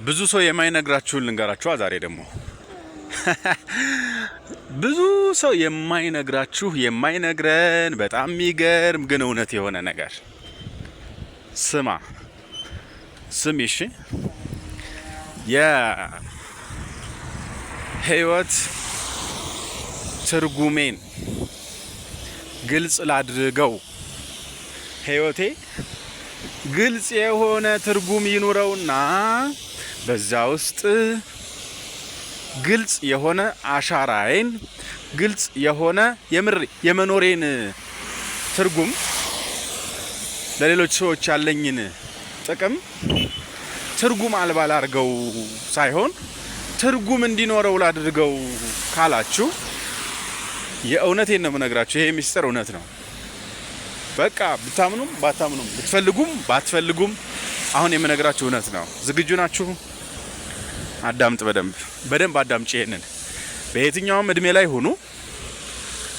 ብዙ ሰው የማይነግራችሁን ልንገራችኋ። ዛሬ ደግሞ ብዙ ሰው የማይነግራችሁ፣ የማይነግረን፣ በጣም የሚገርም ግን እውነት የሆነ ነገር ስማ፣ ስሚ፣ እሺ። የህይወት ትርጉሜን ግልጽ ላድርገው፣ ህይወቴ ግልጽ የሆነ ትርጉም ይኑረውና በዛ ውስጥ ግልጽ የሆነ አሻራዬን፣ ግልጽ የሆነ የምር የመኖሬን ትርጉም፣ ለሌሎች ሰዎች ያለኝን ጥቅም ትርጉም አልባ ላድርገው ሳይሆን ትርጉም እንዲኖረው ላድርገው ካላችሁ፣ የእውነቴን ነው የምነግራችሁ። ይሄ ሚስጥር እውነት ነው። በቃ ብታምኑም ባታምኑም፣ ብትፈልጉም ባትፈልጉም አሁን የምነግራችሁ እውነት ነው። ዝግጁ ናችሁ? አዳምጥ፣ በደንብ በደንብ አዳምጪ። ይሄንን በየትኛውም እድሜ ላይ ሁኑ፣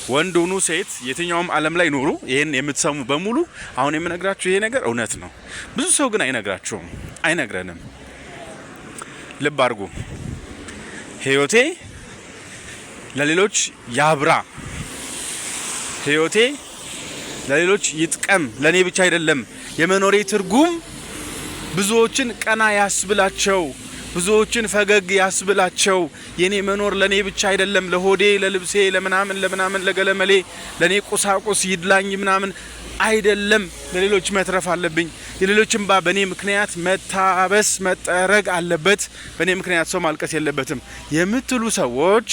ወንድ ሁኑ፣ ሴት፣ የትኛውም ዓለም ላይ ኑሩ፣ ይሄን የምትሰሙ በሙሉ አሁን የምነግራችሁ ይሄ ነገር እውነት ነው። ብዙ ሰው ግን አይነግራችሁም፣ አይነግረንም። ልብ አድርጉ። ህይወቴ ለሌሎች ያብራ፣ ህይወቴ ለሌሎች ይጥቀም፣ ለእኔ ብቻ አይደለም። የመኖሬ ትርጉም ብዙዎችን ቀና ያስብላቸው፣ ብዙዎችን ፈገግ ያስብላቸው። የኔ መኖር ለኔ ብቻ አይደለም፣ ለሆዴ፣ ለልብሴ፣ ለምናምን ለምናምን፣ ለገለመሌ፣ ለኔ ቁሳቁስ ይድላኝ ምናምን አይደለም። ለሌሎች መትረፍ አለብኝ። የሌሎች እንባ በእኔ ምክንያት መታበስ፣ መጠረግ አለበት። በእኔ ምክንያት ሰው ማልቀስ የለበትም የምትሉ ሰዎች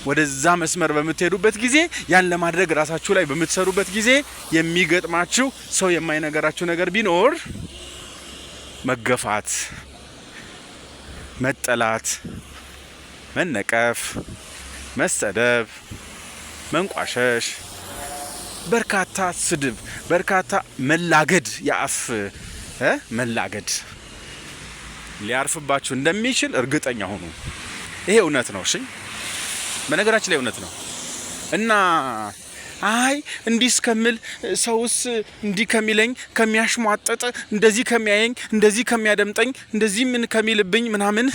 ወደዛ መስመር በምትሄዱበት ጊዜ፣ ያን ለማድረግ ራሳችሁ ላይ በምትሰሩበት ጊዜ የሚገጥማችሁ ሰው የማይነገራችሁ ነገር ቢኖር መገፋት፣ መጠላት፣ መነቀፍ፣ መሰደብ፣ መንቋሸሽ፣ በርካታ ስድብ፣ በርካታ መላገድ፣ የአፍ መላገድ ሊያርፍባችሁ እንደሚችል እርግጠኛ ሁኑ። ይሄ እውነት ነው። እሺ፣ በነገራችን ላይ እውነት ነው። እና አይ፣ እንዲህ እስከምል፣ ሰውስ እንዲህ ከሚለኝ፣ ከሚያሽሟጠጥ፣ እንደዚህ ከሚያየኝ፣ እንደዚህ ከሚያደምጠኝ፣ እንደዚህ ምን ከሚልብኝ ምናምን፣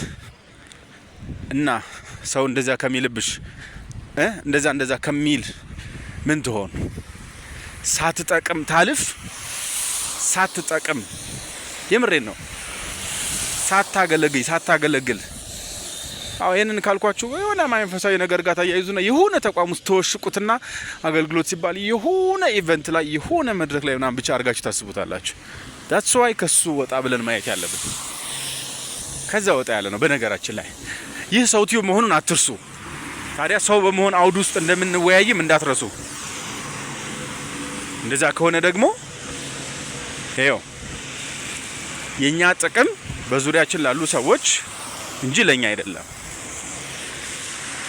እና ሰው እንደዚያ ከሚልብሽ፣ እንደዛ እንደዛ ከሚል ምን ትሆን? ሳትጠቅም ታልፍ፣ ሳትጠቅም፣ የምሬን ነው፣ ሳታገለግል፣ ሳታገለግል። አዎ፣ ይህንን ካልኳችሁ የሆነ መንፈሳዊ ነገር ጋር ታያይዙና የሆነ ተቋም ውስጥ ተወሽቁትና አገልግሎት ሲባል የሆነ event ላይ፣ የሆነ መድረክ ላይ ምናምን ብቻ አድርጋችሁ ታስቡታላችሁ። That's why ከሱ ወጣ ብለን ማየት ያለብን ከዛ ወጣ ያለ ነው። በነገራችን ላይ ይህ ሰው ቲዩብ መሆኑን አትርሱ። ታዲያ ሰው በመሆን አውድ ውስጥ እንደምንወያይም እንዳትረሱ። እንደዛ ከሆነ ደግሞ ይኸው የእኛ ጥቅም በዙሪያችን ላሉ ሰዎች እንጂ ለእኛ አይደለም።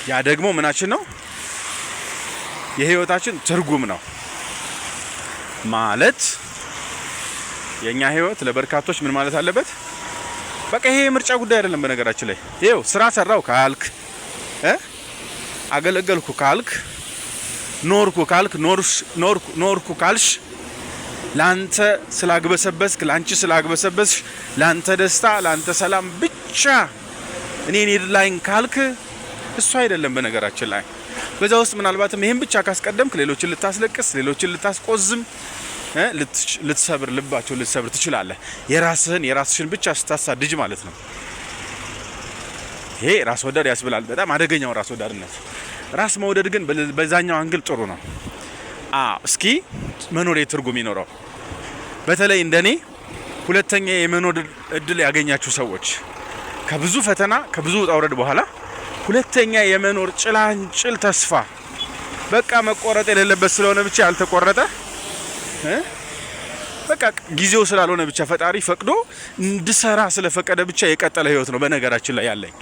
ያ ደግሞ ምናችን ነው? የህይወታችን ትርጉም ነው። ማለት የእኛ ህይወት ለበርካቶች ምን ማለት አለበት? በቃ ይሄ የምርጫ ጉዳይ አይደለም። በነገራችን ላይ ይኸው ስራ ሰራው ካልክ፣ አገለገልኩ ካልክ፣ ኖርኩ ካልክ፣ ኖርኩ ካልሽ፣ ላንተ ስላግበሰበስክ፣ ላንቺ ስላግበሰበስሽ፣ ላንተ ደስታ፣ ላንተ ሰላም ብቻ እኔን ይድላኝ ካልክ እሱ አይደለም። በነገራችን ላይ በዛ ውስጥ ምናልባትም ይሄን ብቻ ካስቀደምክ ሌሎችን ልታስለቅስ፣ ሌሎችን ልታስቆዝም፣ ልትሰብር፣ ልባቸው ልትሰብር ትችላለህ። የራስህን፣ የራስሽን ብቻ ስታሳድጅ ማለት ነው። ይሄ ራስ ወዳድ ያስብላል። በጣም አደገኛው ራስ ወዳድነት። ራስ መውደድ ግን በዛኛው angle ጥሩ ነው። እስኪ መኖሬ ትርጉም ይኖረው። በተለይ እንደኔ ሁለተኛ የመኖር እድል ያገኛችሁ ሰዎች፣ ከብዙ ፈተና፣ ከብዙ ውጣ ውረድ በኋላ ሁለተኛ የመኖር ጭላንጭል ተስፋ፣ በቃ መቆረጥ የሌለበት ስለሆነ ብቻ ያልተቆረጠ፣ በቃ ጊዜው ስላልሆነ ብቻ፣ ፈጣሪ ፈቅዶ እንድሰራ ስለፈቀደ ብቻ የቀጠለ ህይወት ነው። በነገራችን ላይ ያለኝ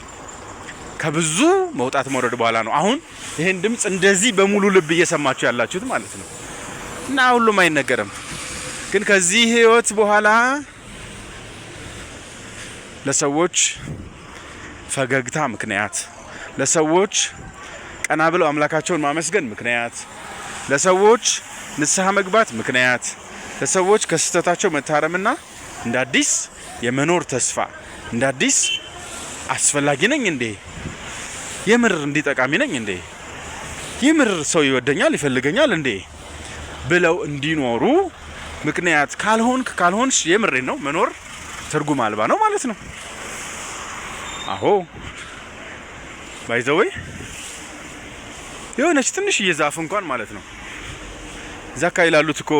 ከብዙ መውጣት መውረድ በኋላ ነው አሁን ይህን ድምፅ እንደዚህ በሙሉ ልብ እየሰማችሁ ያላችሁት ማለት ነው። እና ሁሉም አይነገርም፣ ግን ከዚህ ህይወት በኋላ ለሰዎች ፈገግታ ምክንያት፣ ለሰዎች ቀና ብለው አምላካቸውን ማመስገን ምክንያት፣ ለሰዎች ንስሐ መግባት ምክንያት፣ ለሰዎች ከስህተታቸው መታረምና እንደ አዲስ የመኖር ተስፋ እንደ አዲስ አስፈላጊ ነኝ እንዴ? የምር እንዲህ ጠቃሚ ነኝ እንዴ? የምር ሰው ይወደኛል፣ ይፈልገኛል እንዴ ብለው እንዲኖሩ ምክንያት ካልሆንክ፣ ካልሆንሽ፣ የምሬን ነው፣ መኖር ትርጉም አልባ ነው ማለት ነው። አሆ by the way፣ የሆነች ትንሽዬ ዛፍ እንኳን ማለት ነው፣ እዛ አካባቢ ላሉት እኮ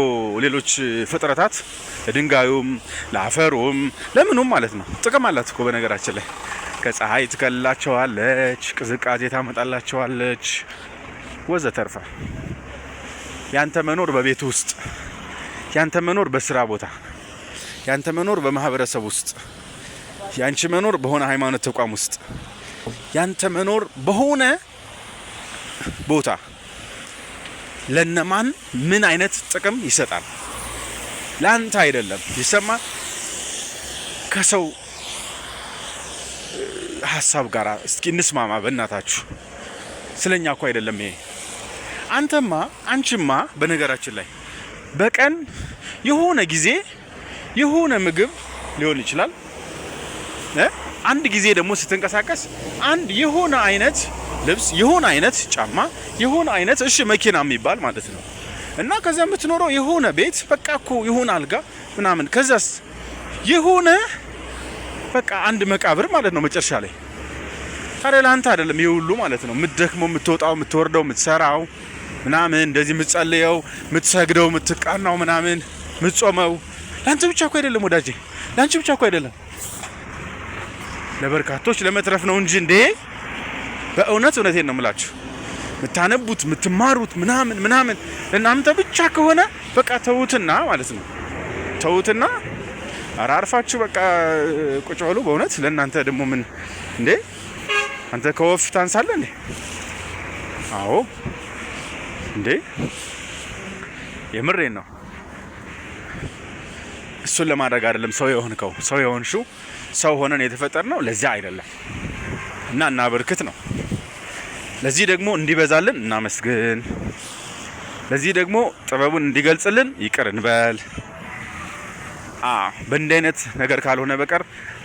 ሌሎች ፍጥረታት፣ ለድንጋዩም፣ ለአፈሩም፣ ለምኑም ማለት ነው ጥቅም አላት እኮ። በነገራችን ላይ ከፀሐይ ትከልላቸዋለች፣ ቅዝቃዜ ታመጣላቸዋለች፣ ወዘተርፈ። ያንተ መኖር በቤት ውስጥ፣ ያንተ መኖር በስራ ቦታ፣ ያንተ መኖር በማህበረሰብ ውስጥ፣ ያንቺ መኖር በሆነ ሃይማኖት ተቋም ውስጥ፣ ያንተ መኖር በሆነ ቦታ ለነማን ምን አይነት ጥቅም ይሰጣል? ለአንተ አይደለም። ይሰማል። ከሰው ሀሳብ ጋር እስኪ እንስማማ በእናታችሁ። ስለኛ እኮ አይደለም ይሄ። አንተማ፣ አንቺማ በነገራችን ላይ በቀን የሆነ ጊዜ የሆነ ምግብ ሊሆን ይችላል፣ አንድ ጊዜ ደግሞ ስትንቀሳቀስ አንድ የሆነ አይነት ልብስ፣ የሆነ አይነት ጫማ፣ የሆነ አይነት፣ እሺ፣ መኪና የሚባል ማለት ነው። እና ከዚያ የምትኖረው የሆነ ቤት፣ በቃ እኮ የሆነ አልጋ ምናምን፣ ከዛስ የሆነ በቃ አንድ መቃብር ማለት ነው መጨረሻ ላይ። ታዲያ ለአንተ አይደለም ይህ ሁሉ ማለት ነው፣ የምትደክመው፣ የምትወጣው፣ የምትወርደው፣ የምትሰራው ምናምን፣ እንደዚህ የምትጸልየው፣ የምትሰግደው፣ የምትቃናው ምናምን፣ የምትጾመው ለአንተ ብቻ እኮ አይደለም ወዳጄ፣ ለአንቺ ብቻ እኮ አይደለም፣ ለበርካቶች ለመትረፍ ነው እንጂ። እንዴ፣ በእውነት እውነቴን ነው የምላችሁ። የምታነቡት፣ የምትማሩት ምናምን ምናምን ለእናንተ ብቻ ከሆነ በቃ ተዉትና ማለት ነው፣ ተዉትና ኧረ አርፋችሁ በቃ ቁጭ በሉ። በእውነት ለእናንተ ደግሞ ምን እንዴ፣ አንተ ከወፍ ታንሳለህ እንዴ? አዎ እንዴ፣ የምሬን ነው። እሱን ለማድረግ አይደለም ሰው የሆንከው፣ ሰው የሆንሽው፣ ሰው ሆነን የተፈጠርነው ለዚያ አይደለም። እና እናበርክት ነው። ለዚህ ደግሞ እንዲበዛልን እናመስግን። ለዚህ ደግሞ ጥበቡን እንዲገልጽልን ይቅር እንበል። በእንዲህ አይነት ነገር ካልሆነ በቀር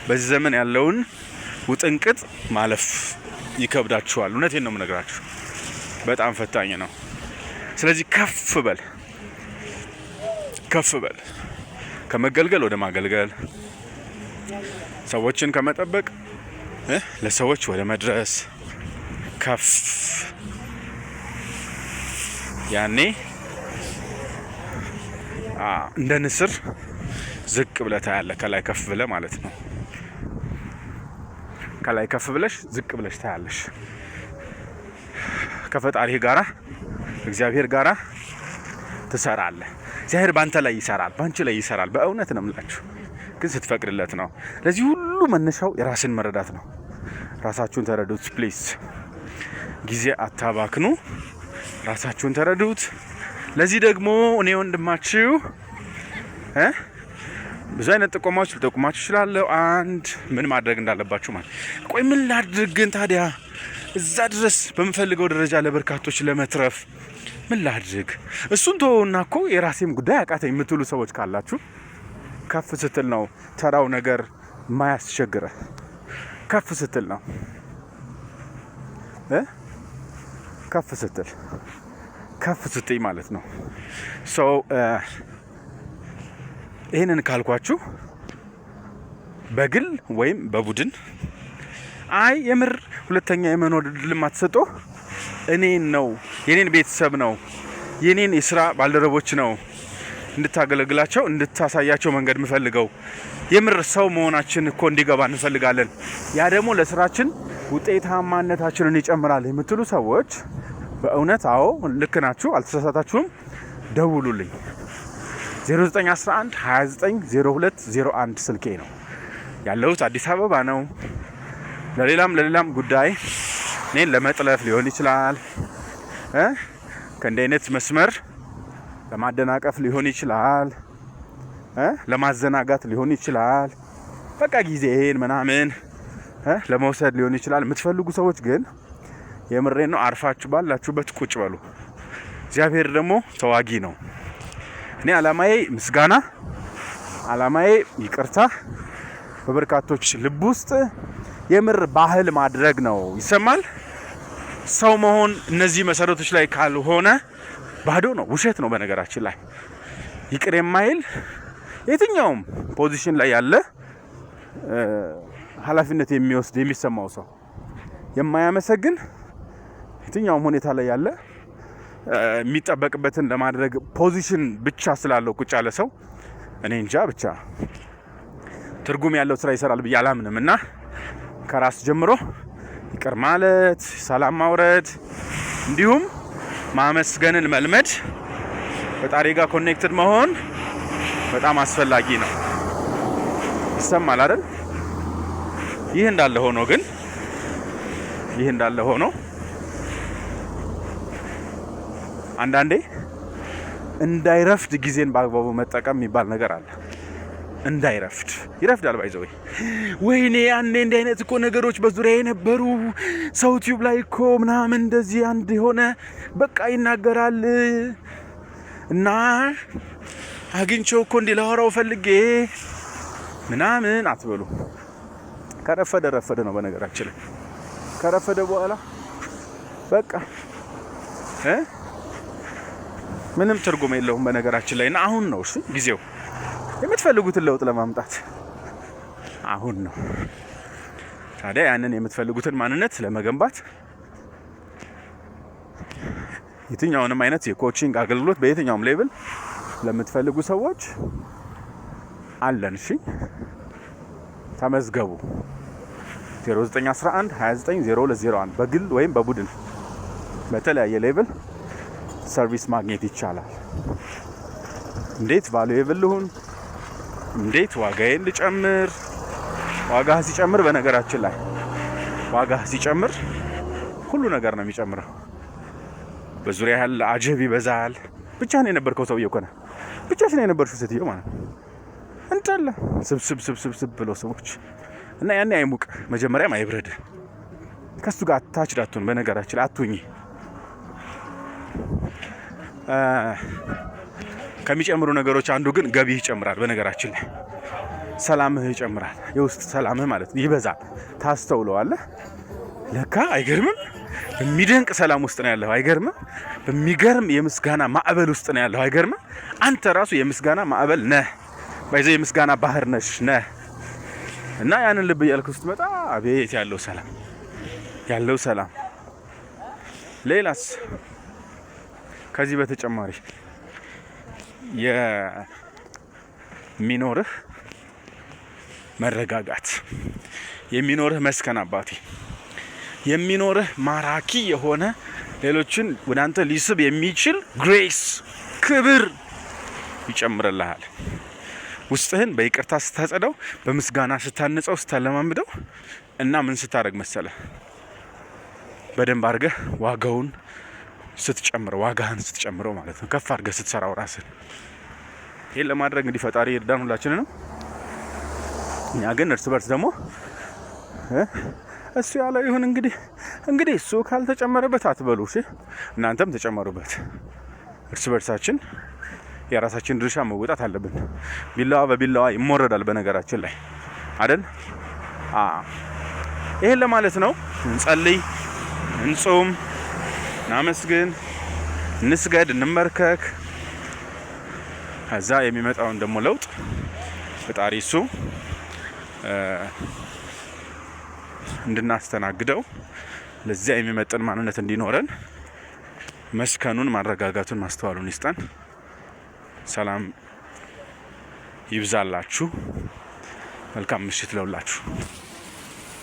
በዚህ ዘመን ያለውን ውጥንቅጥ ማለፍ ይከብዳችኋል። እውነቴን ነው የምነግራችሁ፣ በጣም ፈታኝ ነው። ስለዚህ ከፍ በል፣ ከፍ በል፣ ከመገልገል ወደ ማገልገል፣ ሰዎችን ከመጠበቅ ለሰዎች ወደ መድረስ ከፍ። ያኔ እንደ ንስር ዝቅ ብለህ ታያለህ። ከላይ ከፍ ብለህ ማለት ነው። ከላይ ከፍ ብለሽ ዝቅ ብለሽ ታያለሽ። ከፈጣሪህ ጋራ፣ እግዚአብሔር ጋራ ትሰራለህ። እግዚአብሔር ባንተ ላይ ይሰራል፣ ባንቺ ላይ ይሰራል። በእውነት ነው የምላችሁ፣ ግን ስትፈቅድለት ነው። ለዚህ ሁሉ መነሻው የራስን መረዳት ነው። ራሳችሁን ተረዱት please። ጊዜ አታባክኑ። ራሳችሁን ተረዱት። ለዚህ ደግሞ እኔ ወንድማችሁ ብዙ አይነት ጥቆማዎች ልጠቁማችሁ እችላለሁ። አንድ ምን ማድረግ እንዳለባችሁ ማለት፣ ቆይ ምን ላድርግ ግን ታዲያ እዛ ድረስ በምፈልገው ደረጃ ለበርካቶች ለመትረፍ ምን ላድርግ? እሱን ተወውና እኮ የራሴም ጉዳይ አቃተኝ የምትሉ ሰዎች ካላችሁ፣ ከፍ ስትል ነው ተራው ነገር ማያስቸግረህ። ከፍ ስትል ነው፣ ከፍ ስትል፣ ከፍ ስትይ ማለት ነው። So ይህንን ካልኳችሁ በግል ወይም በቡድን፣ አይ የምር ሁለተኛ የመኖር እድል የማትሰጠው እኔን ነው፣ የኔን ቤተሰብ ነው፣ የኔን የስራ ባልደረቦች ነው እንድታገለግላቸው፣ እንድታሳያቸው መንገድ የምፈልገው፣ የምር ሰው መሆናችን እኮ እንዲገባ እንፈልጋለን። ያ ደግሞ ለስራችን ውጤታማነታችንን ይጨምራል የምትሉ ሰዎች፣ በእውነት አዎ ልክ ናችሁ፣ አልተሳሳታችሁም። ደውሉልኝ። 0911 29 02 01 ስልኬ ነው። ያለሁት አዲስ አበባ ነው። ለሌላም ለሌላም ጉዳይ እኔን ለመጥለፍ ሊሆን ይችላል፣ ከእንዲህ አይነት መስመር ለማደናቀፍ ሊሆን ይችላል፣ ለማዘናጋት ሊሆን ይችላል። በቃ ጊዜን ምናምን ለመውሰድ ሊሆን ይችላል። የምትፈልጉ ሰዎች ግን የምሬን ነው፣ አርፋችሁ ባላችሁበት ቁጭ በሉ። እግዚአብሔር ደግሞ ተዋጊ ነው። እኔ አላማዬ ምስጋና፣ አላማዬ ይቅርታ፣ በበርካቶች ልብ ውስጥ የምር ባህል ማድረግ ነው። ይሰማል። ሰው መሆን እነዚህ መሰረቶች ላይ ካልሆነ ባዶ ነው፣ ውሸት ነው። በነገራችን ላይ ይቅር የማይል የትኛውም position ላይ ያለ ኃላፊነት የሚወስድ የሚሰማው ሰው የማያመሰግን፣ የትኛውም ሁኔታ ላይ ያለ የሚጠበቅበትን ለማድረግ position ብቻ ስላለው ቁጭ ያለ ሰው እኔ እንጃ ብቻ ትርጉም ያለው ስራ ይሰራል ብዬ አላምንም። እና ከራስ ጀምሮ ይቅር ማለት፣ ሰላም ማውረድ፣ እንዲሁም ማመስገንን መልመድ፣ ፈጣሪ ጋር connected መሆን በጣም አስፈላጊ ነው። ይሰማል አይደል? ይህ እንዳለ ሆኖ ግን፣ ይህ እንዳለ ሆኖ አንዳንዴ እንዳይረፍድ ጊዜን በአግባቡ መጠቀም የሚባል ነገር አለ። እንዳይረፍድ፣ ይረፍዳል። By the way፣ ወይኔ ያኔ እንዲህ አይነት እኮ ነገሮች በዙሪያዬ ነበሩ። ሰው ቲዩብ ላይ እኮ ምናምን እንደዚህ አንድ የሆነ በቃ ይናገራል እና አግኝቼው እኮ እንዲህ ላወራው ፈልጌ ምናምን አትበሉ። ከረፈደ ረፈደ ነው። በነገራችን ላይ ከረፈደ በኋላ በቃ ምንም ትርጉም የለውም። በነገራችን ላይ እና አሁን ነው እሺ ጊዜው የምትፈልጉትን ለውጥ ለማምጣት አሁን ነው። ታዲያ ያንን የምትፈልጉትን ማንነት ለመገንባት የትኛውንም አይነት የ coaching አገልግሎት በየትኛውም level ለምትፈልጉ ሰዎች አለን። እሺ ተመዝገቡ። 0911 290201 በግል ወይም በቡድን በተለያየ level service ማግኘት ይቻላል። እንዴት valuable ልሁን? እንዴት ዋጋዬን ልጨምር? ዋጋህ ሲጨምር፣ በነገራችን ላይ ዋጋህ ሲጨምር ሁሉ ነገር ነው የሚጨምረው። በዙሪያህ ያለ አጀብ ይበዛል። ብቻህን የነበርከው ሰውዬ እኮ ነህ። ብቻሽን የነበርሽው ሴትዮ ማለት ነው። እንዳለ ስብስብ ስብስብ ስብ ብሎ ሰዎች እና ያኔ አይሙቅ፣ መጀመሪያም አይብረድ። ከሱ ጋር attached አትሁን። በነገራችን ላይ አትሁኚ። ከሚጨምሩ ነገሮች አንዱ ግን ገቢህ ይጨምራል። በነገራችን ላይ ሰላምህ ይጨምራል። የውስጥ ሰላምህ ማለት ነው ይበዛል። ታስተውለዋለህ። ለካ አይገርምም? በሚደንቅ ሰላም ውስጥ ነው ያለው። አይገርምም? በሚገርም የምስጋና ማዕበል ውስጥ ነው ያለው። አይገርምም? አንተ ራሱ የምስጋና ማዕበል ነህ። By the way የምስጋና ባህር ነሽ፣ ነህ። እና ያንን ልብ እያልክ ስትመጣ አቤት ያለው ሰላም፣ ያለው ሰላም። ሌላስ ከዚህ በተጨማሪ የሚኖርህ መረጋጋት፣ የሚኖርህ መስከን፣ አባቴ የሚኖርህ ማራኪ የሆነ ሌሎችን ወደ አንተ ሊስብ የሚችል grace፣ ክብር ይጨምርልሃል። ውስጥህን በይቅርታ ስታጸዳው፣ በምስጋና ስታንጸው፣ ስታለማምደው እና ምን ስታደርግ መሰለ፣ በደንብ አድርገህ ዋጋውን ስትጨምረው፣ ዋጋህን ስትጨምረው ማለት ነው። ከፍ አድርገህ ስትሰራው ራስህን። ይህን ለማድረግ እንግዲህ ፈጣሪ ይርዳን ሁላችንንም። እኛ ግን እርስ በርስ ደግሞ እሱ ያለው ይሁን፣ እንግዲህ እሱ ካልተጨመረበት አትበሉ። እሺ እናንተም ተጨመሩበት። እርስ በርሳችን የራሳችን ድርሻ መወጣት አለብን። ቢላዋ በቢላዋ ይሞረዳል በነገራችን ላይ አይደል? ይሄን ለማለት ነው። እንጸልይ፣ እንጹም፣ እናመስግን፣ እንስገድ፣ እንመርከክ። ከዛ የሚመጣውን ደግሞ ለውጥ ፈጣሪ እሱ እንድናስተናግደው፣ ለዚያ የሚመጥን ማንነት እንዲኖረን መስከኑን፣ ማረጋጋቱን፣ ማስተዋሉን ይስጠን። ሰላም ይብዛላችሁ። መልካም ምሽት ለሁላችሁ።